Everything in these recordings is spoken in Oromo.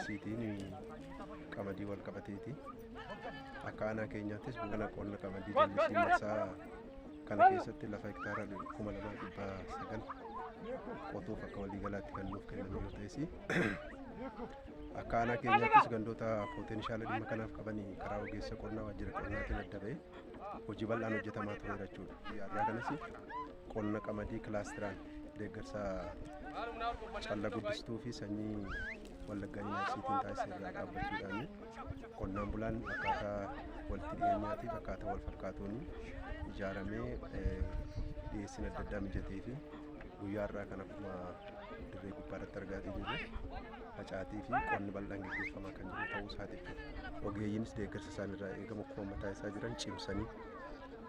Jallisiitiin qamadii wal qabateeti. Akka aanaa keenyaattis buna qonna qamadii jallisii marsaa kana keessatti lafa hektaara 2900 qotuuf akka waliigalaatti kan nuuf kenname yoo ta'es, akka aanaa keenyaattis gandoota potenshaala dhimma kanaaf qabanii karaa ogeessa qonnaa waajjira qonnaatiin adda ba'ee hojii bal'aan hojjetamaa tureera jechuudha. Har'aa kanas qonna qamadii kilaasteraan deeggarsa calla guddistuu fi sanyii Wallaggaa Yuunivarsiitiin taasise irraa dhaabbachuudhaan qonnaan bulaan akkaataa walitti dhiyeenyaatiif akkaataa wal fakkaatuun ijaaramee dhiyeessiin adda addaa mijatee fi guyyaa har'aa kan akkuma dirree gubbaarratti argaa jirru facaatii fi qonni bal'aan gaggeeffamaa kan jiru ta'uu isaati jechuudha. Ogeeyyiinis deeggarsa isaan irraa eegamu akkuma mataa isaa jiran cimsanii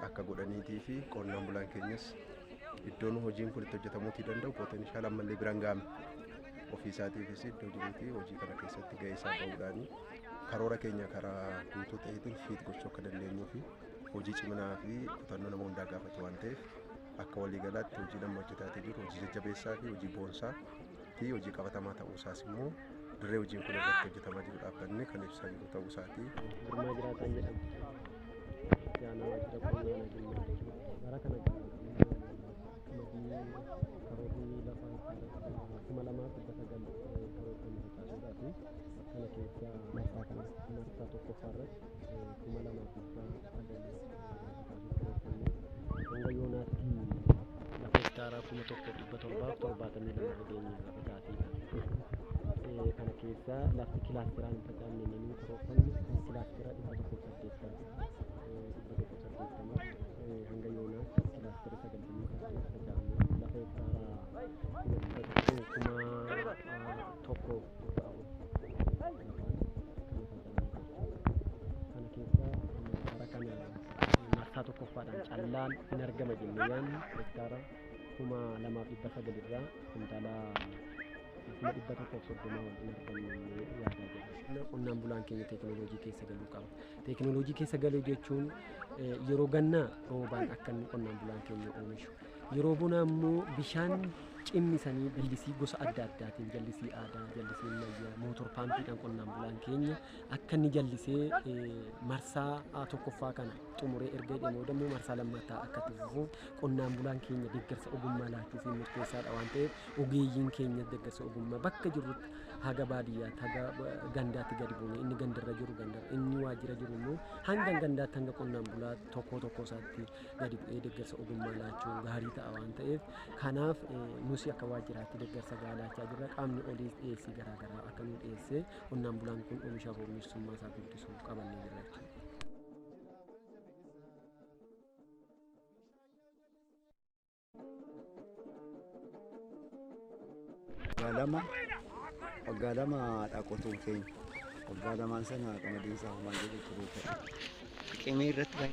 akka godhaniitii fi qonnaan bulaan keenyas iddoon hojiin kun itti hojjetamuutii danda'u potenshaal ammallee biraan ga'ame ofii isaatiifis iddoo jiruutii hojii kana keessatti ga'ee isaa ba'uudhaan karoora keenya karaa guutuu ta'eetiin fiit gochuu akka dandeenyuu fi hojii ciminaa fi kutannoo nama hundaa gaafatu waan ta'eef, akka waliigalaatti hojii nama hojjetaatii jiru hojii jajjabeessaa fi hojii boonsaa fi hojii qabatamaa ta'uu isaas immoo dirree hojiin kun irratti hojjetamaa jiru dhaabbanni kan ibsaa jiru ta'uu isaati. Girmaa Jiraataan jedhama. Itti aanaa waajjira qonnaa aanaa Jimmaa jechuudha. Bara kana qamadii karoorri lafa 2900 karoorfame facaasuudhaa fi kana keessa marsaa kana marsaa tokkoffaa irratti 2900 facaasuuf karoorfanne, hanga yoonaatti lafa hektaara 1772 irra geenye irra facaatiidha. Kana keessa lafti kilaasteraan hin facaafne inni karoorfanne kan kilaastera 180, 180 hanga yoonaatti kilaastera 98 facaafne, lafa hektaara 1014 lafaan kana facaafne jechuudha. Kana keessa bara kana marsaa tokkoffaadhaan callaan hin argama jennee yaadnu hektaara 2900 irraa kuntaala 130,000 ol hin arganne yaadaa jirra. Qonnaan bulaan keenya teekinooloojii keessa galuu qaba. Teekinooloojii keessa galuu jechuun yeroo gannaa roobaan akka inni qonnaan bulaan keenya oomishu. Yeroo bonaa immoo bishaan cimmisanii jallisii gosa adda addaatiin, jallisii aadaa, jallisii ammayyaa, motor paampiidhaan qonnaan bulaan keenya akka inni jallisee marsaa tokkoffaa kana xumuree erga hidhee booda immoo marsaa lammataa akka itti fufuuf qonnaan bulaan keenya deeggarsa ogummaa laachuu fi murteessaadha waan ta'eef, ogeeyyiin keenya deeggarsa ogummaa bakka jirrutti haga baadiyyaatti, haga gandaatti gadi buune, inni gandarra jiru gandarra, inni waajjira jiru immoo hanga gandaatti, hanga qonnaan bulaa tokko tokko isaatti gadi bu'ee deeggarsa ogummaa laachuun gaarii ta'a waan ta'eef, kanaaf nus akka waajjiraatti deeggarsa gahaa laachaa jirra. Qaamni olii dhiyeessii garaagaraa akka nu dhiyeessee qonnaan bulaan kun oomishaaf oomishtummaa isaa guddisuu qabannee jirra jechuudha. Waggaa 2, waggaa 2dha qotuun keenya. Waggaa lamaan sana qamadiin isaa homaan jedhu turuu ta'e. Qimii irratti kan